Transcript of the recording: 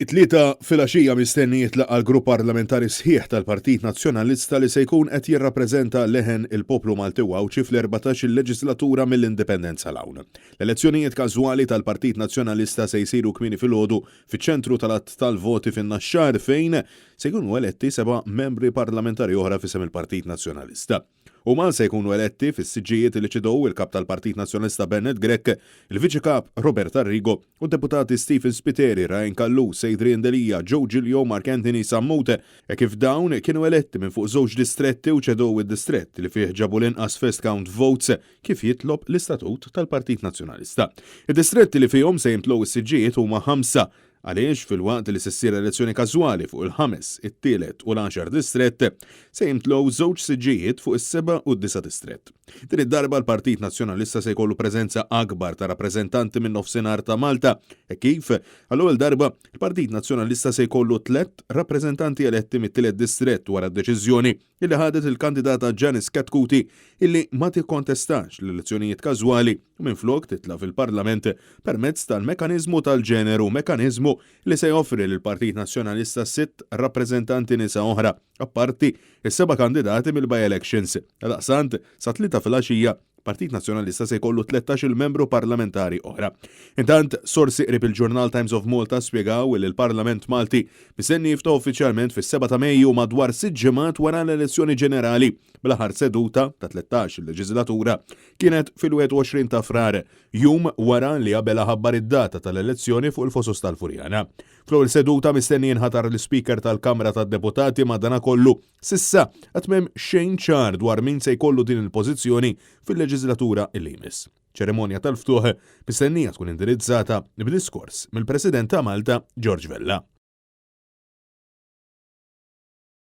It-Tlieta filgħaxija mistenni jitlaqa' l-grupp parlamentari sħiħ tal-Partit Nazzjonalista li se jkun qed jirrappreżenta leħen il-poplu Malti u Għawdxi fl-erbatax-il leġislatura mill-Indipendenza 'l hawn. L-elezzjonijiet każwali tal-Partit Nazzjonalista se jsiru kmieni filgħodu fiċ-ċentru tal-għadd tal-voti fin-Naxxar fejn se jkunu eletti seba' membri parlamentari oħra f'isem il-Partit Nazzjonalista. Huma se jkunu eletti fis-siġġijiet li ċedew il-Kap tal-Partit Nazzjonalista Bernard Grech, il-Viċi Kap Robert Arrigo u d-Deputati Stephen Spiteri, Ryan Callus, Adrian Delia, Joe Giglio u Mark Anthony Sammut, hekk kif dawn kienu eletti minn fuq żewġ distretti u ċedew id-distrett li fih ġabu l-inqas first count votes kif jitlob l-istatut tal-Partit Nazzjonalista. Id-distretti li fihom se jimtlew is-siġġijiet huma ħamsa, Għaliex filwaqt li se ssir elezzjoni każwali fuq il-ħames, it-tielet u l-għaxar distrett, se jimtlew żewġ siġġijiet fuq is-seba' u d-disa' distrett. Din id-darba l-Partit Nazzjonalista se jkollu preżenza akbar ta' rappreżentanti min-Nofsinhar ta' Malta, hekk kif, għall-ewwel darba, il-Partit Nazzjonalista se jkollu tlett rappreżentanti eletti mit-tielet distrett wara d-deċiżjoni illi ħadet il-kandidata Janice Chetcuti illi ma tikkontestax l-elezzjonijiet każwali u minflok titla' fil-Parlament permezz tal-mekkaniżmu tal-ġeneru, mekkaniżmu li se joffri lill-Partit Nazzjonalista sitt rappreżentanti nisa oħra, apparti s-seba' kandidati mill-by-elections. Għaldaqstant, sat-Tlieta filgħaxija, Partit Nazzjonalista se jkollu 13-il membru parlamentari oħra. Intant, sorsi qrib il-ġurnal Times of Malta spjegaw li l-Parlament Malti mistenni jiftaħ uffiċjalment fis-7 ta' Mejju madwar sitt ġimgħat wara l-elezzjoni ġenerali, bl-aħħar seduta ta' 13 il-leġiżlatura kienet fil-21 ta' Frar, jum wara li Abela ħabbar id-data tal-elezzjoni fuq il-Fosos tal-Furjana. Fl-ewwel seduta mistenni jinħatar l-Ispeaker tal-Kamra tad-Deputati madanakollu S'issa, għad m'hemm xejn ċar dwar min se jkollu din il-pożizzjoni fil-leġiżlatura li jmiss. Ċerimonja tal-ftuħ mistennija tkun indirizzata b'diskors mill-President ta' Malta George Vella.